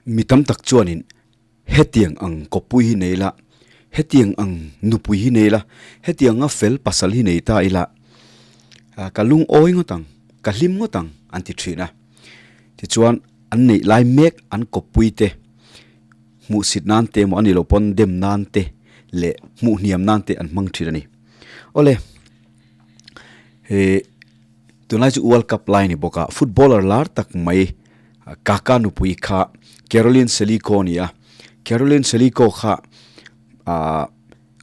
Mi tam tak chuanin hetiang ang kawppui hi nei ila, hetiang ang nupui hi nei ila, hetianga fel pasal hi nei ta ila, ka lungawi ngawt ang, ka hlim ngawt ang an ti thin a. Tichuan an neih lai mek an kawppui te hmuhsit nan te emaw a nih loh pawn dem nan te leh hmuh hniam nan te an hmang thin a ni. Awle he tunlai chu World Cup lai a ni bawk a, footballer lar tak mai Kaka nupui kha Caroline Seliko a ni a, Caroline Seliko kha ah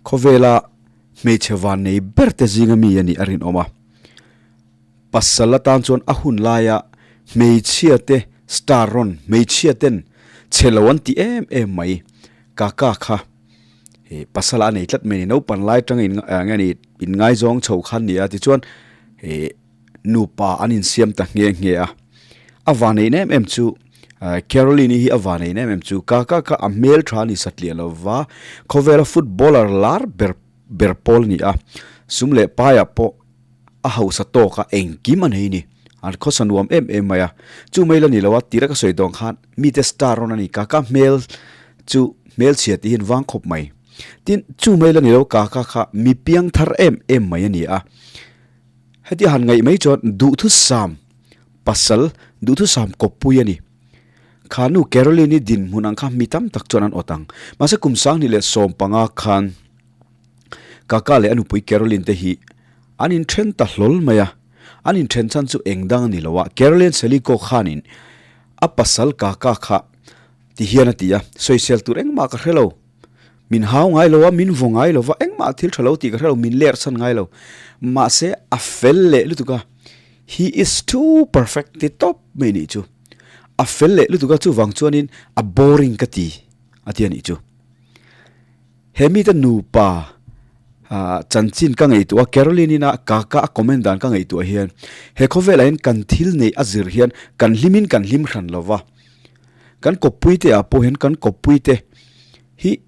khawvela hmeichhe van nei ber te zinga mi a nih a rinawm a. Pasal atan chuan a hun laia hmeichhia te star rawn hmeichhia ten chhe lo an ti em em mai. Kaka kha eh pasal a nei tlat mai a ni. Naupang lai atanga in nge ni in ngaizawng chho kha an ni a tichuan eh nupa an insiam ta nghe nghe a. A vanein em em chu Caroline-i hi a vanein em em chu Kaka kha a hmeltha a ni satliah lova khawvela footballer lar ber ber pawl a ni a. Sum leh paiah pawh a hausa tawk a, engkim a nei ni. An khawsa nuam em em mai a. Chu mai la ni lo a, tira ka sawi dawn khan mite star rawn a ni. Kaka hmel chu hmelchhia tih hian vang khawp mai. Tin, chu mai la ni lo, kaka kha mi piang thar em em mai a ni a. Heti han ngaih mai chuan duhthusam pasal, duhthusam kawppui a ni. Kha nu Caroline-i dinhmun ang kha mi tam tak chuan an awt ang. Mahse kum 2015 khan Kaka leh a nupui Caroline te hi an inthen ta hlawl mai a, an inthen chhan chu eng dang a ni lo a, Caroline Seliko khanin a pasal Kaka kha ti hian a ti a, sawisel tur engmah ka hre lo, min hau ngai lo a, min vaw ngai lo va, engmah thil tha lo tih ka hre lo, min ler chhan ngai lo, mahse a fel leh lutuk a, he is too perfect ti tawp mai nih chu, a fel leh lutuk a chuvang chuanin a boring ka ti a ti a nih chu. He mite nupa chanchin ka ngaihtuah a, Caroline ina kaka a comment dan ka ngaihtuah hian he khawvelah hian kan thil neih a zir hian kan hlimin kan hlim hran lo va, kan kawppui te ah pawh hian kan kawppui te hi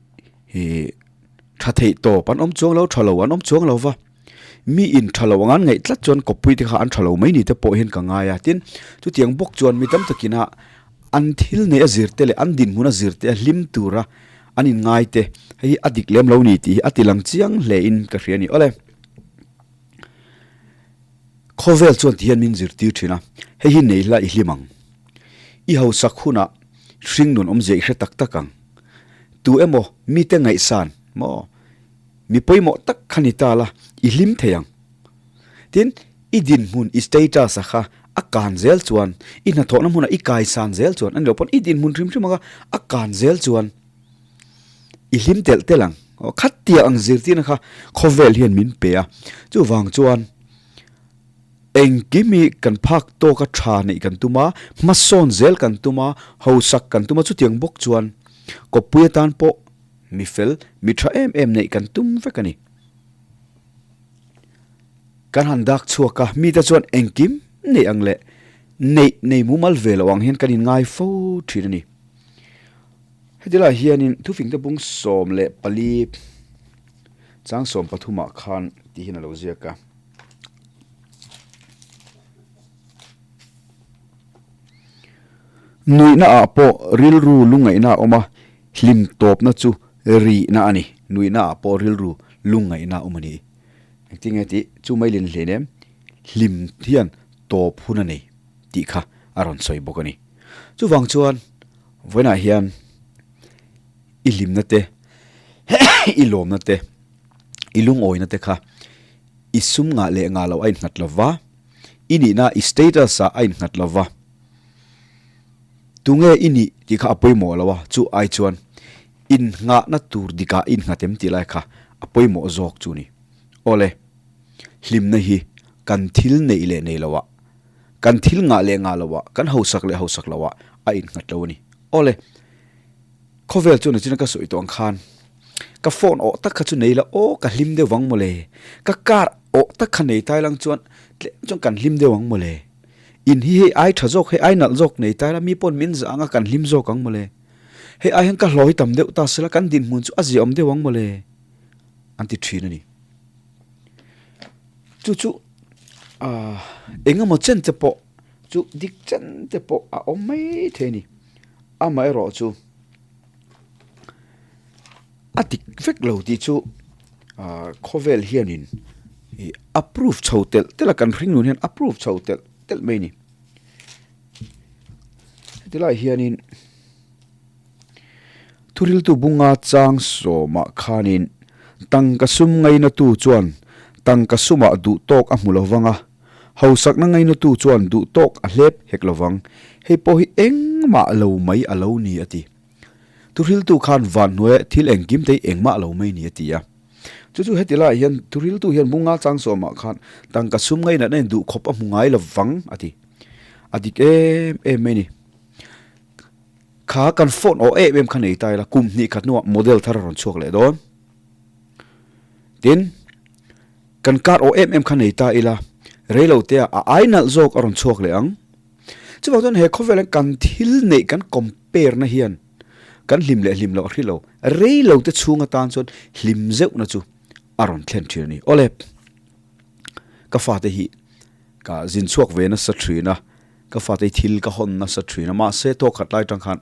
tha theih tawp an awm chuang lo, tha lo an awm chuang lo va, mi in tha lo ang an ngaih tlat chuan kawppui te kha an tha lo mai ni te pawh hian ka ngai a, tin chutiang bawk chuan mi tam takina an thil neih a zir te leh an dinhmun a zir te a hlim tura An inngai te, hei hi a dik lem lo ni tih hi a ti lang chiang hle in ka hria a ni. Awle, khawvel chuan ti hian min zirtir thin a, hei hi nei hla i hlim ang. I hausak hunah hringnun awmzia i hre tak tak ang. Tu emaw mite ngaihsan maw mi pawimawh tak kha ni ta la, i hlim thei ang. Tin, i dinhmun, i status-a kha a kan zel chuan, i hnathawhna hmunah i kaisan zel chuan, a ni lo pawn i dinhmun hrim hrim anga a kan zel chuan i hlim telh telh ang. Aw, khatia ang zirtirna kha khawvel hian min pe a. Chuvang chuan engkim hi kan phak tawka tha neih kan tum a, hmasawn zel kan tum a, hausak kan tum a, chutiang bawk chuan kawppui atan pawh mi fel, mi tha em em neih kan tum vek a ni. Kan han dak chhuak a, mite chuan engkim neih ang leh neih nei mumal ve loh ang hian kan inngai fo thin a ni. Heti lai hianin thufingte bung 14 chang 13 ah khan tih hian a lo ziak a. Nuihna ah pawh rilru lungngaihna a awm a, hlim tawpna chu rihna a ni. Nuihna ah pawh rilru lungngaihna a awm a ni. Engtin nge tih chu mai lin hleinem hlim hian tawp hun a nei tih kha a rawn sawi bawk a ni. Chuvang chuan vawiinah hian i hlimna te, i lawmna te, i lungawina te kha i sum ngah leh ngah loh a innghat lo va, i nihna i status ah a innghat lo va, tunge i nih tih kha a pawimawh lo a, chu ai chuan Innghahna tur dikah i innghatem tih lai kha a pawimawh zawk chu ni. Awle, hlimna hi kan thil neih leh nei loah, kan thil ngah leh ngah loah, kan hausak leh hausak loah a innghat lo a ni. Awle, khawvel chuan nachina ka sawi tawh ang khan ka phone awh tak kha chu nei la aw ka hlim deuh vang mawle, ka car awh tak kha nei tai lang chuan tlem chuan kan hlim deuh ang mawle, in hi hei ai tha zawk hei ai nalh zawk nei tai la mi pawn min zah anga kan hlim zawk ang mawle. Hei ai hian ka hlawi tam deuh ta sela kan dinhmun chu a ziahawm deuh ang mawle an ti thin a ni. Chu chu ah eng emaw chen te pawh chu dik chen te pawh a awm mai thei a ni. Amaherawh chu a dik vek lo tih chu khawvel hianin ih a proof chho telh telh a, kan hringnun hian a proof chho telh telh mai a ni. Heti lai hianin thuriltu bunga chang sawmah khanin tangka sum ngainatu chuan tangka sumah duh tawk a hmu lo vang a, Hausakna ngainatu chuan duh tawk a hlep hek lovang, hei pawh hi engmah lo mai a lo ni a ti. Thuhriltu khan van hnuaia thil engkim te hi engmah lo mai ni a ti a. Chu chu heti laiah hian thuhriltu hian Munga Changsawmah khan tangka sum ngainatna in duh khawp a hmu ngai lovang a ti. A dik em em mai ni. Kha kan phone aw em em kha nei ta ila kum hnih khat hnuah model thar a rawn chhuak leh dawn. Tin. Kan kar aw em em kha nei ta ila, reilo te ah a ai nalh zawk a rawn chhuak leh ang. Chuvang chuan he khawvel hian kan thil neih kan compare na hian kan hlim leh hlim loh a hri lo. Reilo te chhung atan chuan hlim zeuhna chu a rawn thlen thin a ni. Awle, ka fate hi ka zin chhuak ve nasa thin a, ka fate hi thil ka hawn nasa thin a, mahse tawk khat lai tang khan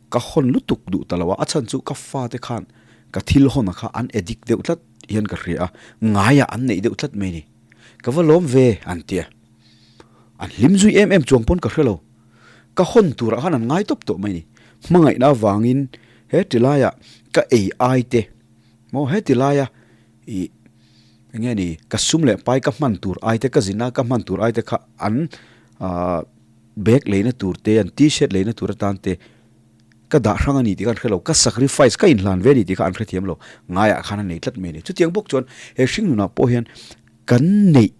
Ka hawn lutuk duh ta lo a, a chhan chu ka fate khan ka thil hawn a kha an addict deuh tlat hian ka hria a, ngaiah an neih deuh tlat mai ni. Ka va lawm ve an ti a, an hlim zui em em chuang pawn ka hre lo. Ka hawn turah khan an ngai tawp tawh mai ni. Hmangaihna avangin he ti laiah ka ei ai te maw he ti laia ih eng nge ni ka sum leh pai ka hman tur ai te ka zina ka hman tur ai te kha an ah Bag leina tur te, an t-shirt leina tur atan te ka dah hrang a ni tih kha an hre lo, ka sacrifice, ka inhlan ve a ni tih kha an hrethiam lo, ngaiah khan an nei tlat mai a ni. Chutiang bawk chuan he hring nunah pawh hian kan neih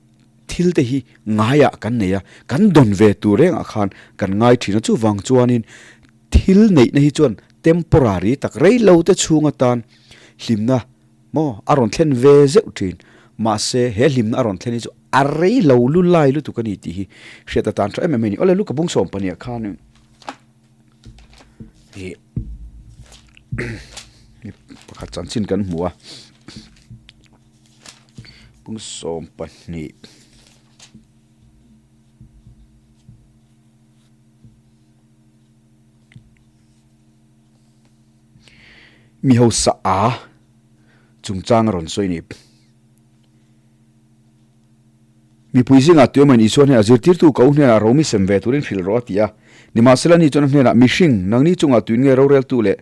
thil te hi ngaiah kan nei a, kan dawn ve tur rengah khan kan ngai thin a, chuvang chuanin thil neihna hi chuan temporary tak rei lo te chhung atan hlimna Maw? A rawn thlen ve zeuh thin. Mahse, he hlimna a rawn thlen hi chu a rei lo lu lai lutuk a ni tih hi hriat atan tha em em a ni. Awle, Luka bung sawm pahniah khan ih mi pakhat chanchin kan hmu a, bung 12. Mi hausa a chungchang a rawn sawi ni. Mipui zingah tuemain Isua hnenah zirtirtu ka u hnenah Romi sem ve turin hrilh rawh a ti a. Nimahsela ni chuan a hnenah mihring, nangni chungah tuin nge roreltu leh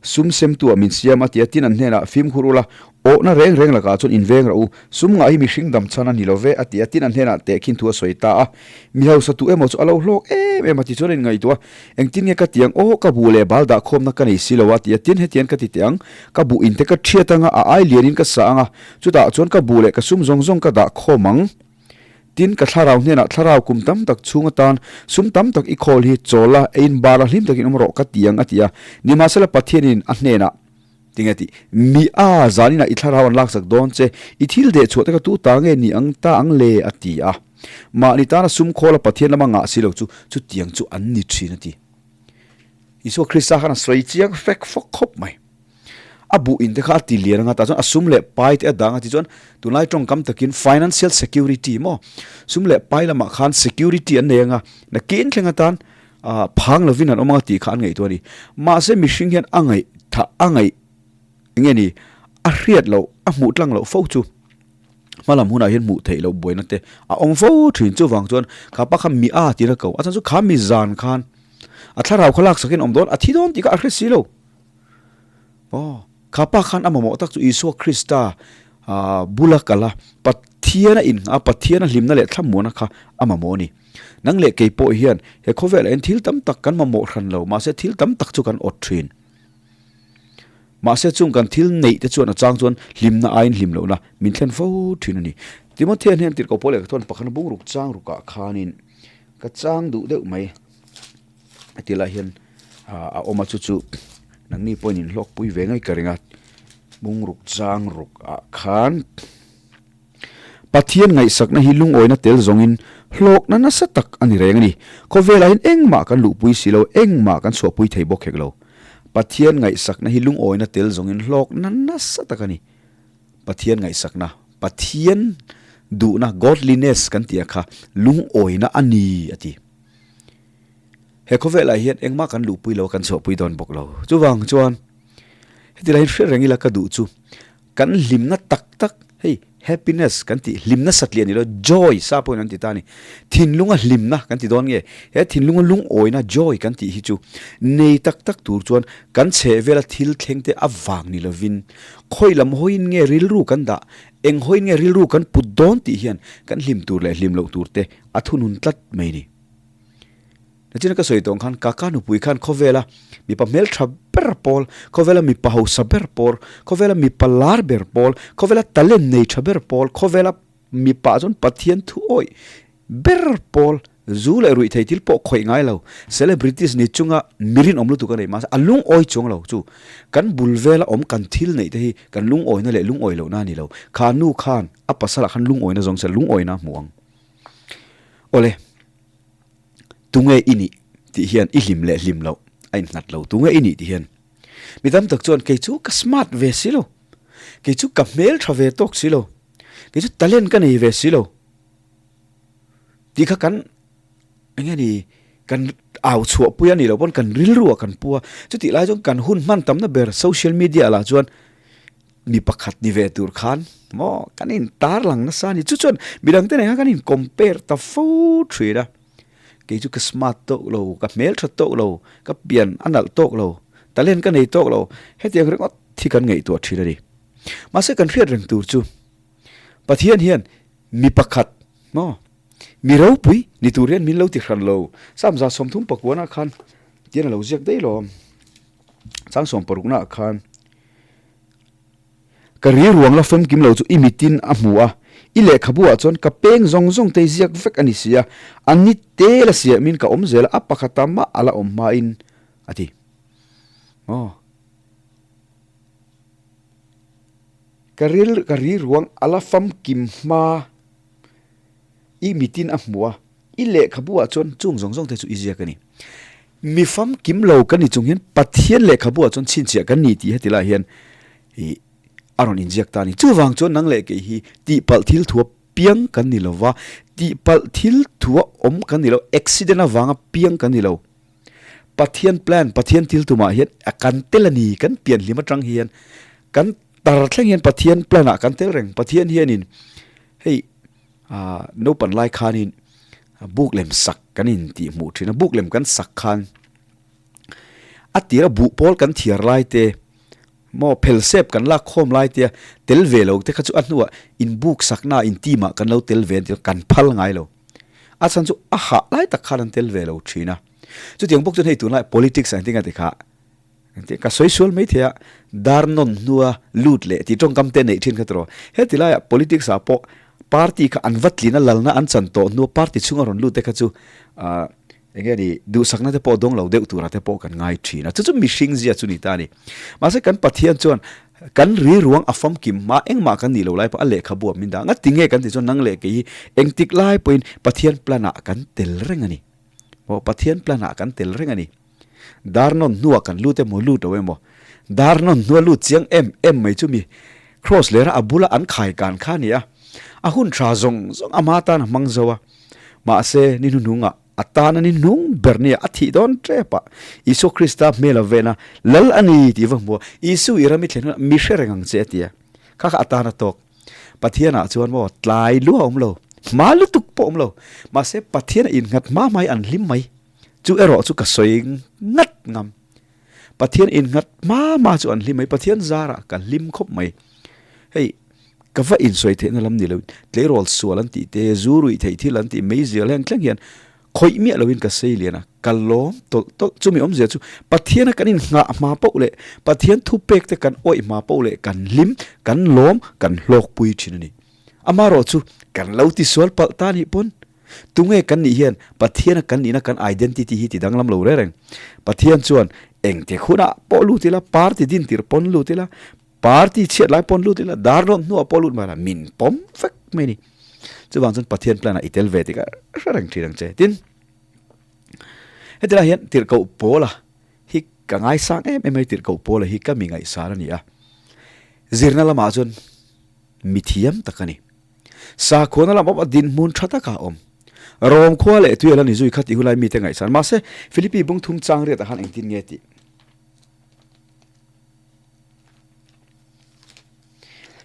sum semtu ah min siam a ti a, tin an hnenah fimkhur ula, awhna reng reng lakah chuan inveng rawh u, sum ngah hi mihring dam chhan a ni lo ve a ti a, tin an hnenah tehkhin thu a sawi ta a. Mi hausa tu emaw chu a lo hlawk em em a ti chuan a inngaihtuah a, Engtin nge ka ti ang? Aw, ka buh leh bal dah khawmna ka nei si lo a ti a, tin hetiang ka ti teh ang, ka buh inte ka thiat anga, a ai lianin ka sa anga, chutah chuan ka buh leh ka sum zawng zawng ka dah khawm ang. Tin, ka thlarau hnenah thlarau kum tam tak chhung atan sum tam tak i khawl hi chawl la, eiin bar a hlim takin awm rawh ka ti ang a ti a. Nimahsela Pathianin a hnenah, Tinge tih? Mi a, zaninah i thlarau an laksak dawn che, i thil deh chhuah te kha tu ta nge ni ang ta ang le? a ti a. Mahni tana sum khawla Pathian lama ngah si lo chu chutiang chu an ni thin a ti. Isua Krista khan a sawi chiang fek fawk khawp mai. A buh in te kha a ti lian anga tah chuan a sum leh pai te a dang a ti chuan tunlai tawngkam takin financial security maw sum leh pai lamah khan security an nei anga nakin thleng atan phang lovin an awm anga tih kha an ngaihtuah a ni. Mahse mihring hian a ngaih tha a ngaih enge ni a hriat loh a hmuh tlang loh fo chu. Hmalam hunah hian hmuh theih loh buaina te a awm fo thin. Chuvang chuan kha pa kha mi a tiin a ko. A chhan chu kha mi zan khan a thlarau kha lak sakin awm dawn a thi dawn tih kha a hre si lo. Aw, kha pa khan a mamawh tak chu Isua Krista bula kal a, Pathian a inngah a, Pathian a hlimna leh thlamuana kha a mamawh a ni. Nang leh kei pawh hian he khawvelah hian thil tam tak kan mamawh hran lo, mahse thil tam tak chu kan awt thin. Mahse chung kan thil neih te chuan a chang chuan hlimna aiin hlim lohna min thlen fo thin a ni. Timothea hnen tirhkoh pawl lehkha thuan pakhatna bung ruk chang rukah khanin ka chang duh deuh mai a ti lai hian a awm a chu chu nangni pawhin in hlawkpui ve ngei ka ring a bung ruk chang ruk ah khan Pathian ngaihsakna hi lungawina tel zawngin hlawkna nasa tak a ni reng a ni. Khawvelah hian engmah kan luhpui si lo, engmah kan chhuahpui thei bawk hek lo. Pathian ngaihsakna hi lungawina tel zawngin hlawkna nasa tak a ni. Pathian ngaihsakna, Pathian duhna, godliness kan tih a kha lungawina a ni a ti. He khawvelah hian engmah kan luhpui lo a, kan chhuahpui dawn bawk lo. Chuvang chuan heti lai hian hriat reng ila ka duh chu kan hlimna tak tak, hei happiness kan tih hlimna satliah ni lo, joy sa pawhin an ti ta a ni. Thinlunga hlimna kan ti dawn nge? He thinlunga lungawina joy kan tih hi chu nei tak tak tur chuan kan chhehvela thil thleng te avang ni lovin khawi lam hawiin nge rilru kan dah, eng hawiin nge rilru kan put dawn tih hian kan hlim tur leh hlim loh tur te a thunun tlat mai a ni. Nachina ka sawi tawng khan Kaka nupui khan khawvela mipa hmeltha ber pawl, khawvela mipa hausa ber pawl, khawvela mipa lar ber pawl, khawvela talent nei tha ber pawl, khawvela mipa chuan Pathian thu awih ber pawl, zu leh ruih thei thil pawh khawih ngai lo, celebrities ni chunga mi rinawm lutuk a nei mahse a lungawi chuang lo chu kan bul vela awm kan thil neih te hi kan lungawina leh lungawi lohna a ni lo. Kha nu khan a pasalah khan lungawina zawng se lungawina a hmu ang. Awle. Tunge i nih tih hian i hlim leh hlim loh a innghat lo. Tunge i nih tih hian mi tam tak chuan kei chu ka smart ve si lo, kei chu ka hmel tha ve tawk si lo, kei chu talent ka nei ve si lo tih kha kan eng nge ni kan au chhuah pui a nih loh pawn kan rilru ah kan pu a. Chutih lai chuan kan hun hman tamna ber social media lah chuan mi pakhat ni ve tur khan maw kan in tar lang nasa a ni. Chu chuan midang te nen khan kan in compare ta fo thin a, kei chu ka smart tawk lo, ka hmel tha tawk lo, ka pian a nalh tawk lo, talent ka nei tawk lo, hetiang ringawt hi kan ngaihtuah thin a ni. Mahse kan hriat reng tur chu Pathian hian mi pakhat maw mi ropui ni tur hian min lo ti hran lo. Samza 30 pakuanah khan tian a lo ziak daih lo, chang 60 naah khan. Ka ri ruang la famkim lo chu i mitin a hmu a, i lehkhabu ah chuan ka peng zawng zawng te ziak vek a ni si a, a ni te la siamin ka awm zel a, a pakhata mah a la awm hmain a ti. Aw. Ka ril ka ri ruang a la famkim hma i mitin a hmu a, I lehkhabu ah chuan chung zawng zawng te chu i ziak a ni. Mi famkim lo kan ni chung hian Pathian lehkhabu ah chuan chhinchhiah kan ni tih heti lai hian i a rawn inziak ta a ni. Chuvang chuan nang leh kei hi tihpalh thil thua piang kan ni lo va, tihpalh thil thua awm kan ni lo, accident avanga piang kan ni lo. Pathian plan, Pathian thil tumah hian a kan tel a ni, kan pian hlim atang hian kan tar thleng hian Pathian plan ah kan tel reng. Pathian hianin hei Ahh naupan lai khanin buk lem sak kan in tih hmuh thin a, buk lem kan sak khan a tira buh pawl kan thiar lai te maw phel sep kan lak khawm lai te a tel ve lo te kha chu a hnuah in buk sakna in team ah kan lo tel ve an ti kan phal ngai lo a chhan chu a hah lai tak khan an tel ve lo thin a, chutiang bawk chuan hei tunlai politics ang tinga ti kha. Engtin ka sawi sual mai thei a, dar nawn hnua lut leh tih tawngkam te neih thin kha tiraw. Heti laiah politics ah pawh party kha an va tlin a, lalna an chan tawh hnua party chhunga rawn lut te kha chu ah enge ni duhsakna te pawh dawng lo deuh tura te pawh kan ngai thin a, chu chu mihring zia chu ni ta a ni. Mahse kan Pathian chuan kan ri ruang a famkim hma engmah kan nih lo lai pawh a lehkhabu ah min dah ngati nge kan tih chuan nang leh kei hi engtik lai pawhin Pathian plan ah kan tel reng a ni. Maw Pathian plan ah kan tel reng a ni. Dar nawn hnuah kan lut emaw lut lo emaw, dar nawn hnua lut chiang em em mai chu mi Cross lera a bula an khai kan kha a ni a, a hun tha zawng zawng ama tan a hmang zo a, mahse ni hnuhnungah a tan a ni hnung ber nia a thih dawn tep a, Isua Krista hmel a ven a, Lal a ni tih va hmu a, Isu i ram i thlen hunah mi hre reng ang che a ti a, kha kha a tan a tawk. Pathianah chuan maw tlai lua a awm lo, hma lutuk pawh a awm lo, mahse Pathian a innghat hma hmai an hlim mai. Chu erawh chu ka sawi ngat ngam. Pathian innghat hma hma chu an hlim mai. Pathian zarah ka hlim khawp mai. Hei, ka va insawi theihna lam ni lo, tleirawl sual an tih te, zu ruih theih thil an tih mai zial heng thleng hian khawih miah loin ka sei lian a, ka lawm tawlh tawlh. Chumi awmzia chu Pathiana kan inngah hma poh leh Pathian thupek te kan awih hma poh leh kan hlim, kan lawm, kan hlawkpui thin a ni. Amaherawh chu kan lo tisual palh ta nih pawn Tunge kan nih hian Pathiana kan nihna kan identity hi ti danglam lo reng reng. Pathian chuan engtik hunah pawh lut ila, party din tir pawn lut ila, party chhiat lai pawn lut ila, dar nawn hnuah pawh lut mai la, min pawm vek mai a ni. Chuvang chuan Pathian plan ah i tel ve tih kha hre reng thin ang che. Tin, heti lai hian tirhkoh Paula hi ka ngaisang em em mai, tirhkoh Paula hi ka mi ngaihsar a ni a. Zirna lamah chuan mi thiam tak a ni. Sakhuana lam awm a dinhmun tha takah a awm. Rom khua leh tui a la ni zui kha tih hulai mite ngaihsan. Mahse, Philippi bung thum chang riatah khan engtin nge tih?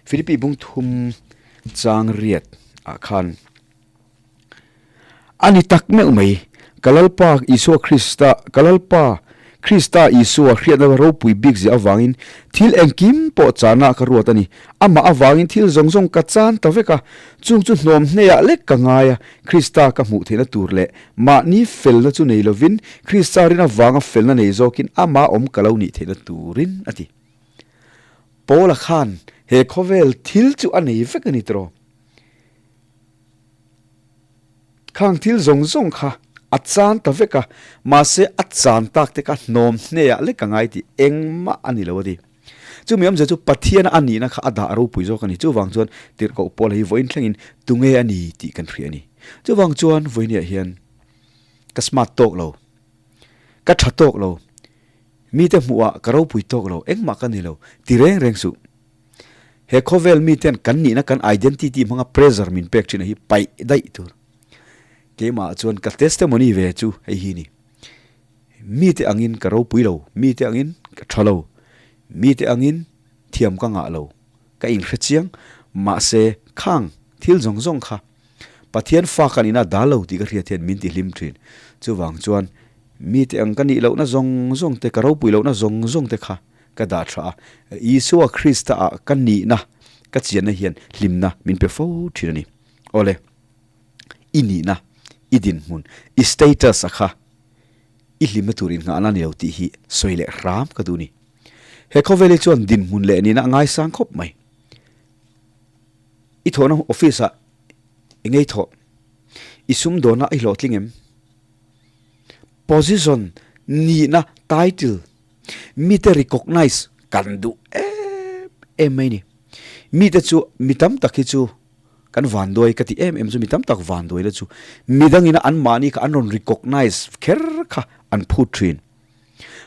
Philippi bung thum chang riat ah khan a ni tak meuh mai. Ka Lalpa Isua Krista, ka Lalpa Krista Isua hriatna ropui bik zia avangin thil engkim pawh chana ka ruat a ni. Amah avangin thil zawng zawng ka chan ta vek a, chung chu hnawm hneiah lek ka ngai a, Krista ka hmuh theihna tur leh mahni felna chu nei lovin Krista rin avanga felna nei zawkin amah awm ka lo nih theihna turin a ti. Paula khan he khawvel thil chu a nei vek a ni tiraw? Khang thil zawng zawng kha a chan ta vek a, mahse a chan tak te kha hnawm hneah lek ka ngai tih engmah a ni lo a ti. Chumi awmzia chu Pathiana a nihna kha a dah ropui zawk a ni. Chuvang chuan tirhkoh Paula hi vawiin thlengin tunge a ni tih kan hria a ni. Chuvang chuan vawiiniah hian ka smart tawk lo, ka tha tawk lo, mite hmuhah ka ropui tawk lo, engmah ka ni lo ti reng reng suh. He khawvel miten kan nihna kan identity hmanga pressure min pek thin a hi paih daih tur. Keimah chuan ka testimony ve chu hei hi ni. Mite angin ka ropui lo, mite angin ka tha lo, mite angin thiam ka ngah lo, ka inhre chiang, mahse khang thil zawng zawng kha Pathian fa ka nihna dal lo tih ka hriat hian min tihlim thin. Chuvang chuan mite ang ka nih lohna zawng zawng te, ka ropui lohna zawng zawng te kha ka dah tha a, Isua Krista ah ka nihna ka chianna hian hlimna min pe fo thin a ni. Awle, i nihna, i dinhmun, i status a kha i hlimna tur innghahna a ni lo tih hi sawi leh hram ka duh a ni. He khawvel hi chuan dinhmun leh nihna a ngaisang khawp mai. I thawhna office ah i ngei thawh, i sumdawnna i hlawhtling em? Position, nihna, title, Mite recognize kan duh em em mai ni. Mite chu mi tam tak hi chu kan vanduai ka ti em em chu mi tam tak vanduai la chu midangina anmahni kha an rawn recognize kher kha an phut thin.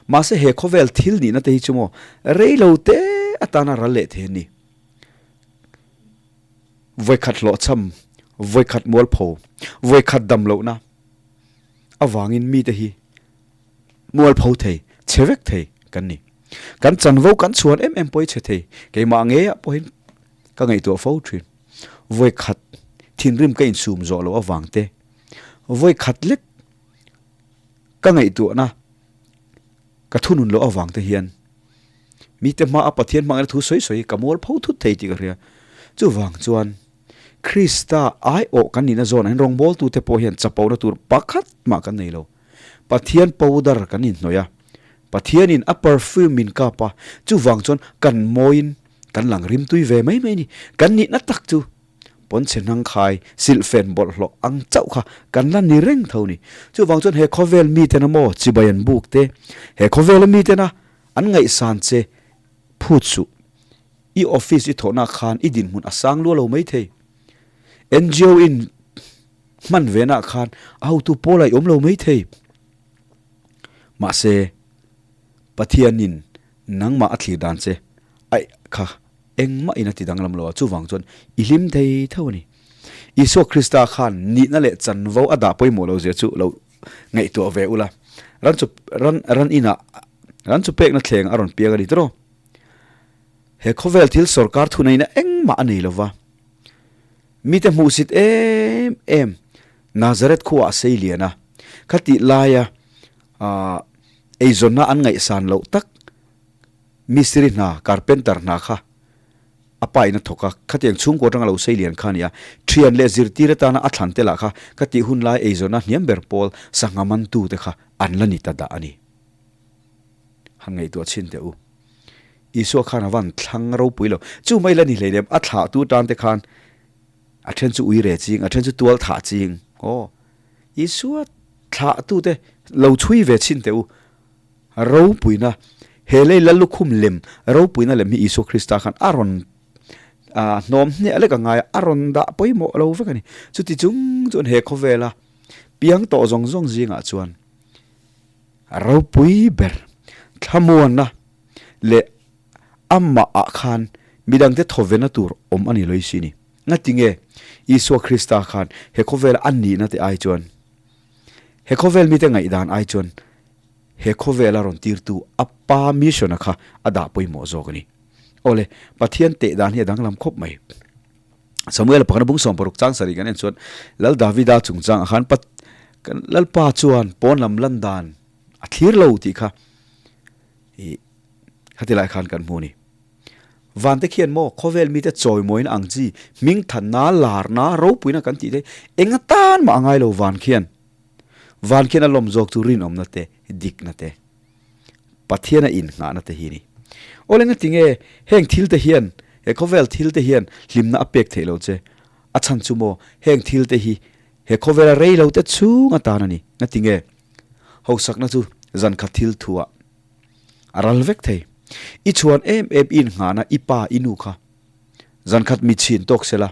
Mahse he khawvel thil nihna te hi chu maw reilo te atana ral leh thei an ni. Vawikhat hlawhchham, vawikhat mualpho, vawikhat damlohna avangin mite hi Mualpho thei, chhe vek thei kan ni. Kan chanvo kan chhuan em em pawh hi chhe thei. Keimah ngeiah pawhin ka ngaihtuah fo thin. Vawi khat thinrim ka insum zawh loh avang te, vawi khat lek ka ngaihtuahna ka thunun loh avang te hian mite hmaa Pathian hmangaihna thu sawi sawi ka mualpho thut thei tih ka hria. Chuvang chuan Krista aiawh kan nihna zawnah hian rawngbawltute pawh hian chapona tur pakhat mah kan nei lo. Pathian powder kan inhnawih a, Pathianin a perfume min kap a, chuvang chuan kan mawiin kan lang rimtui ve mai mai a ni. Kan nihna tak chu pawnchhe hnangkhai, silhfen bawlhhlawh ang chauh kha kan la ni reng tho a ni. Chuvang chuan he khawvel mitena maw chibai an buk te, he khawvela mitena an ngaihsan che phut suh. I office i thawhna khan i dinhmun a sang lua lo maithei. NGO in Hman venah khan a hotu pawl a i awm lo mai thei. Mahse, Pathianin nangmah a thlir dan che aih kha engmah in a ti danglam lo a, chuvang chuan i hlim thei tho a ni. Isua Krista khan nihna leh chanvo a dah pawimawh lo zia chu lo ngaihtuah ve ula, ran chu ran ran inah ran chu pekna thleng a rawn piang a ni tawh. He khawvel thil sawrkar thuneihna engmah a nei lova. Mite hmuhsit em em Nazareth khuaah a sei lian a, khatih laia eizawnna an ngaihsan loh tak mistiri hna, carpenter hna kha a pa in a thawk a, khatiang chhungkaw atanga lo sei lian kha a ni a, thian leh zirtir atana a thlan te lah kha khatih hun lai eizawnna hniam ber pawl sangha mantu te kha an la ni ta dah a ni. Han ngaihtuah chhin teh u. Isua khan a van thlang ropui lo. Chu mai la ni hleinem, a thlah tu tan te khan a then chu ui re ching, a then chu tual thah ching. Aw, Isua thlah tu te lo chhui ve chhin teh u. Ropuina, he lei lal lukhum lem, ropuina lem hi Isua Krista khan a rawn hnawm hniah lek a ngai a, a rawn dah pawimawh lo vek a ni. Chuti chung chuan he khawvela piang tawh zawng zawng zingah chuan Ropui ber thlamuanna leh amah ah khan midangte thawvenna tur awm a ni lawisi ni. Ngatinge? Isua Krista khan he khawvela a nihna te ai chuan, he khawvel mite ngaihdan ai chuan he khawvela rawn tirtu a Pa mission-a kha a dah pawimawh zawk a ni. Awle, Pathian teh dan hi a danglam khawp mai. Samuel pakhat a bung 60 chang sarih kan en chuan Lal Davida chungchangah khan Pat kan Lalpa chuan pawn lam lan dan a thlir lo tih kha ih khati lai khan kan hmu a ni. Van te khian maw khawvel mite chawimawiin ang chi hming thanna, larna, ropuina kan tih te eng atan mah a ngai lo van khian. Van khian a lawm zawk chu rinawmna te, dikna te, Pathiana innghahna te hi a ni. Aw lenga tinge heng thil te hian, he khawvel thil te hian hlimna a pek theih lo che? A chhan chu maw heng thil te hi he khawvela rei lo te chhung atan a ni. Nga tinge hausakna chu zan khat thil thuah a ral vek thei. I chhuan em em i innghahna i pa i nu kha zan khat mi chhin tawk sela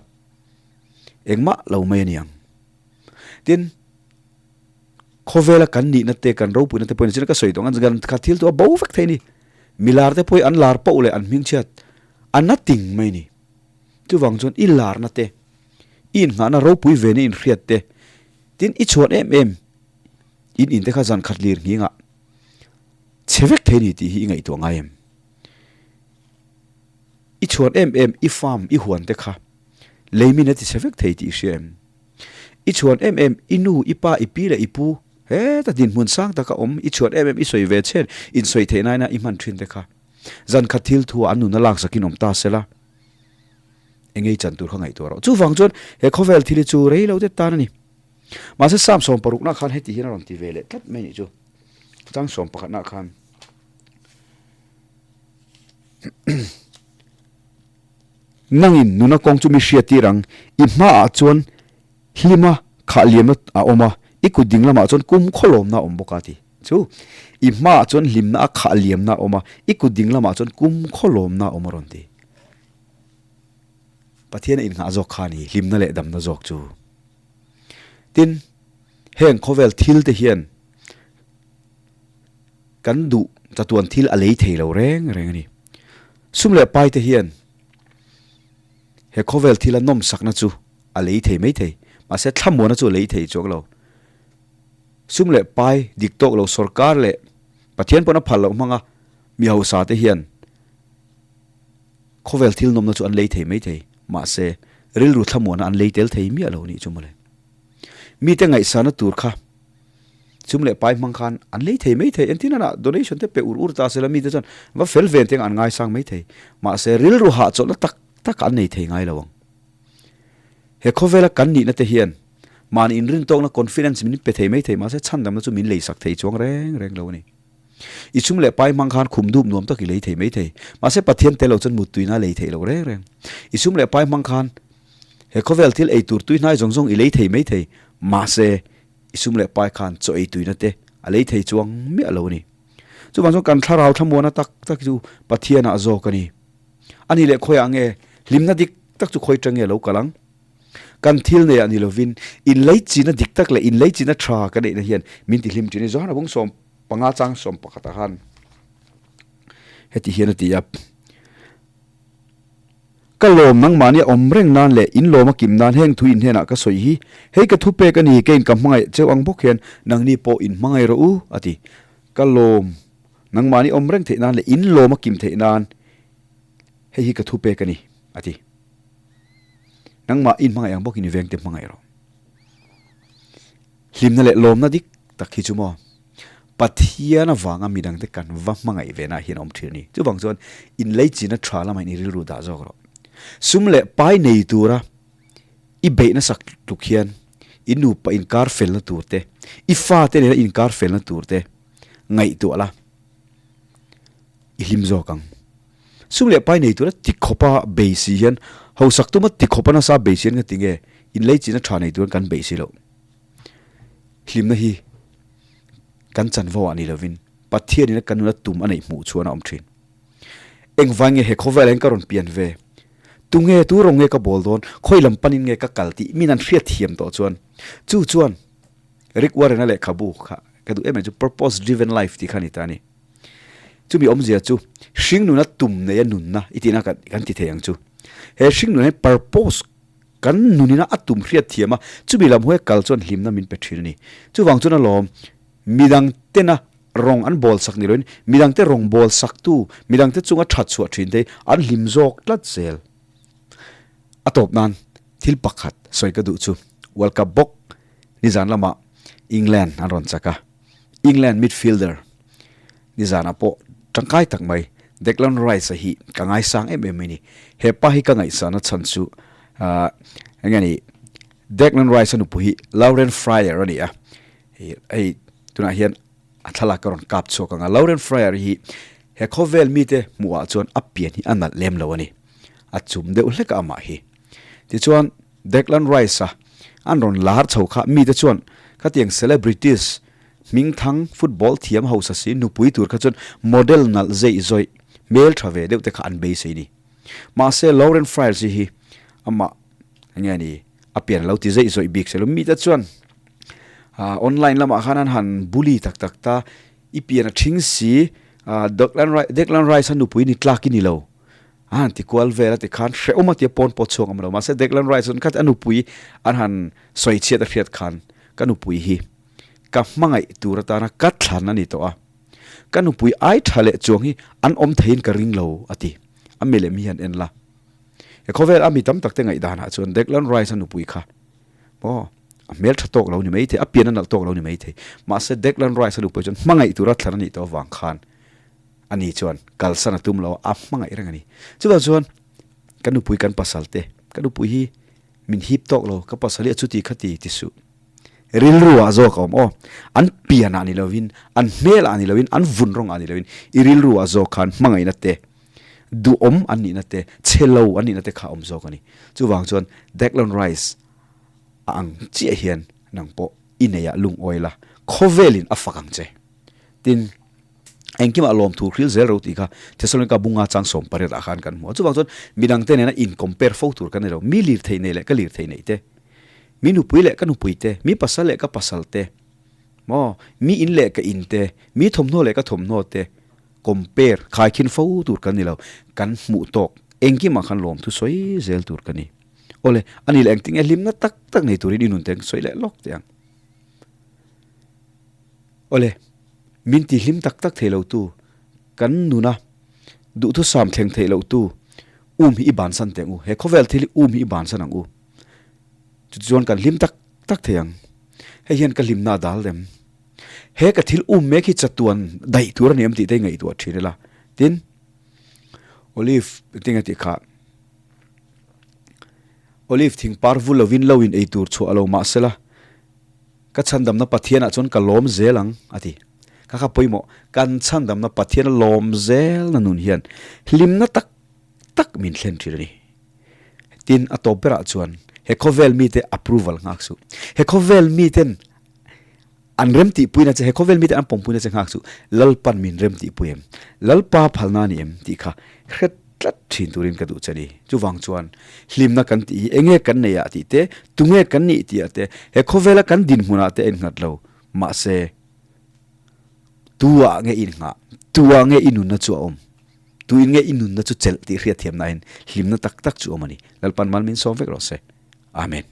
engmah lo mai a ni ang. Tin, khawvela kan nihna te, kan ropuina te pawhin zina ka sawi tawh ang a, kha thil chu a bo vek thei a ni. Milar te pawhin an lar poh leh an hmingchhiat a na ting mai a ni. Chuvang chuan i larna te, i innghahna ropui ve na inhriat te, tin i chhuan em em in in te kha zan khat lir nghingah chhe vek thei a ni tih hi i ngaihtuah ngai em? I chhuan em em i farm, i huan te kha lei min a ti chhe vek thei tih i hria em? I chhuan em em, i nu, i pa, i pi leh i pu, heta dinhmun sang taka awm, i chhuan em em, i sawi ve chhen, insawi theih naina i hman thin te kha. Zan khat thil thu ah an nuna lak zakin awm ta sela, eng ei chan tur kha ngaihtuah rawh. Chuvang chuan he khawvel thil hi chu rei lo det tan a ni. Mahse Psalm sawmparukna khan heti hian a rawn ti ve leh tlat mai nih chu. Chang sawmpakhatna khan. Nangin nuna kawng chu mi hriat tir ang, i hmaah chuan hlima khah liamna a awm a, i kut ding lamah chuan kum khawlawmna a awm bawk a ti. Chu, i hmaah chuan hlimna a khah liamna a awm a, i kut ding lamah chuan kum khawlawmna a awm a rawn ti. Pathian a innghah zawk kha a ni, hlimna leh damna zawk chu. Tin, heng khawvel thil te hian Kan duh chatuan thil a lei thei lo reng reng a ni. Sum leh pai te hian he khawvel thila nawmsakna chu a lei thei mai thei, mahse thlamuana chu a lei thei chuang lo. Sum leh pai dik tawk lo sorkar leh Pathian pawn a phal loh hmanga mi hausa te hian khawvel thil nawmna chu an lei thei mai thei, mahse rilru thlamuana an lei tel thei miah lo nih chu mawle. Mite ngaihsana tur kha Chum leh pai hmang khan an lei thei mai thei. Engtin anah donation te pe ur ur ta sela mite chuan va fel ve teng an ngaisang mai thei. Mahse rilru hahchawlhna tak tak an nei thei ngai lo ang. He khawvela kan nihna te hian mahni inrintawkna confidence min pe thei mai thei mahse chhandamna chu min leisak thei chuang reng reng lo a ni. I chum leh pai hmang khan khum dup nuam tak i lei thei mai thei. Mahse Pathian tel lo chuan muttuina lei theih lo reng reng. I chum leh pai hmang khan he khawvel thil ei tur tuihnai zawng zawng i lei thei mai thei. Mahse I sum leh pai khan chaw ei tuina te a lei thei chuang miah lo a ni. Chuvang chuan kan thlarau thlamuana tak tak chu Pathianah zawk a ni. A ni leh khawiah nge hlimna dik tak chu khawi tang nge lo kal ang? Kan thil neiah ni lovin inleichina dik tak leh inleichina tha ka neihna hian min ti hlim thin a ni. Johana bung 15 chang 11 ah khan heti hian a ti a. Ka lawm nangmahni a awm reng nan leh in lawm a kim nan heng thu in hnenah ka sawi hi, hei ka thupek a ni, keiin ka hmangaih cheu ang bawk hian nangni pawh in hmangaih rawh u, a ti. Ka lawm nangmahni awm reng theih nan leh in lawm a kim theih nan hei hi ka thupek a ni, a ti. Nangmah in hmangaih ang bawkin i vengte hmangaih rawh. Hlimna leh lawmna dik tak hi chu maw Pathian avanga midangte kan va hmangaih ve nah hian a awm thin a ni. Chuvang chuan inleichina tha lamah in i rilru dah zawk rawh. Sum leh pai nei tura i beih nasak tluk hian i nupa inkar felna tur te, i fate nena inkar felna tur te ngaihtuah la i hlim zawk ang. Sum leh pai nei tura ti khawpa bei si hian hausak tuma ti khawpa nasa bei si hian ka ti nge inleichina tha nei turin kan beih si loh. Hlimna hi kan chanvo ah ni lovin Pathianin a kan nuna tum a neih hmuh chuan a awm thin. Engvai nge he khawvel ah hian ka rawn pian ve? Tunge tu rawng nge ka bawl dawn? Khawi lam panin nge ka kal tih min an hriat thiam tawh chuan chu chuan Rick Warren-a lehkhabu kha ka duh em em chu Purpose Driven Life tih kha a ni ta a ni. Chumi awmzia chu hringnuna tum neia nunna i tihna kan ti thei ang chu. He hringnun hi purpose. Kan nunina a tum hriat thiam a, chumi lam huai kal chuan hlimna min pe thin a ni. Chuvang chuan alawm, midang tena rawng an bawl sak ni loin midangte rawng bawl saktu, midangte chunga that chhuah thin te hi an hlim zawk tlat zel. A tawp nan thil pakhat sawi ka duh chu World Cup bawk nizan lamah England an rawn chak a, England midfielder nizanah pawh tangkai tak mai Declan Rice-a hi ka ngaisang em em mai ni. He pa hi ka ngaihsana chhan chu ahh eng nge ni Declan Rice-a nupui hi Lauren Fryer a ni a, hei tunah hian A thlalak ka rawn kap chhuak ang a, Lauren Fryer hi he khawvel mite hmuhah chuan a pian hi a nalh lem lo a ni. A chum deuh hlek a amah hi. Tichuan, Declan Rice-a an rawn lar chho kha mite chuan khatiang celebrities hmingthang football thiam hausa si nupui tur kha chuan model nalh zeih zawih hmel tha ve deuh te kha an beisei ni. Mahse, Lauren Fryer chi hi amah enge ni a pian lo ti zeih zawih bik se lo mite chuan Online lamah khan an han bully tak tak ta, i pian a thing si, Declan Rice a nupui ni tlak i ni lo, a han ti kual vel a ti khan hrehawm a tia pawn pawh chhuak awm lo. Mahse Declan Rice chuan khat a nupui an han sawi chhiat a hriat khan ka nupui hi ka hmangaih tur atana ka thlan a ni tawh a, ka nupui ai tha leh chuang hi an awm theiin ka ring lo a ti. A milem hi han en la. He khawvel a mi tam tak te ngaihdanah chuan Declan Rice a nupui kha Aw, a hmel tha tawk lo ni maithei, a pian a nalh tawk lo ni maithei. Mahse Declan Rice a nupui chuan hmangaih tura thlan a nih tawh avang khan ani chuan kalsan a tum lo a, a hmangaih reng a ni. Chuvang chuan ka nupui kan pasal te, ka nupui hi min hip tawk lo, ka pasal hi a chuti kha ti ti suh. Rilru ah zawk a awm aw, an pian ah ni lovin, an hmel ah ni lovin, an vun rawng ah ni lovin, i rilru ah zawk khan hmangaihna te, duhawm an nihna te, chhe lo an nihna te kha a awm zawk a ni. Chuvang chuan Declan Rice a ang chiah hian nang pawh i neiah lungawi la, khawvelin a fak ang che. Tin, engkimah lawmthu hril zel ro tih kha Thessalonica bunga chang 18 ah khan kan hmu a. Chuvang chuan midangte nena in compare fo tur kan ni lo. Mi lirthei nei leh ka lirthei neih te, mi nupui leh ka nupui te, mi pasal leh ka pasal te, maw, mi in leh ka in te, mi thawmhnaw leh ka thawmhnaw te, Compare, khaikhin fo tur kan ni lo, kan hmuh tawk engkimah khan lawmthu sawi zel tur ka ni. Awle, a ni leh engtin nge hlimna tak tak nei turin i nun te sawi leh lawk teh ang. Awle, min ti hlim tak tak thei lo tu, kan nuna duhthusam thleng theih loh tu um hi i bansan teh ang u, he khawvel thil hi um hi i bansan ang u. Chutichuan kan hlim tak tak thei ang. Hei hian ka hlimna a dal dem. He ka thil um mek hi chatuan daih tur a ni em tih te ngaihtuah thin ila. Tin, Olive engtin nge tih kha Olive thing par vul lovin lo in ei tur chhuah lo mah sela ka chhandamna Pathianah chuan ka lawm zel ang a ti. Kha kha pawimawh kan chhandamna Pathiana lawm zelna nun hian hlimna tak tak min thlen thin a ni. Tin, a tawp berah chuan he khawvel mite approval nghak suh. He khawvel miten An rem tihpuina che, he khawvel mite an pawmpuina che nghak chu Lalpan min rem tihpui em? Lalpa phalna a ni em? tih kha hre tlat thin turin ka duh che ni. Chuvang chuan hlimna kan tih hi enge kan nei ah tih te, tunge kan nih tih ah te, he khawvela kan dinhmunah te a innghat lo. Mahse, tu ah nge i innghah? Tu ah nge i nunna chu a awm? Tu in nge i nunna chu chelh tih hriatthiamna in hlimna tak tak chu awm a ni. Lalpan mal min sawm vek rawh se. Amen.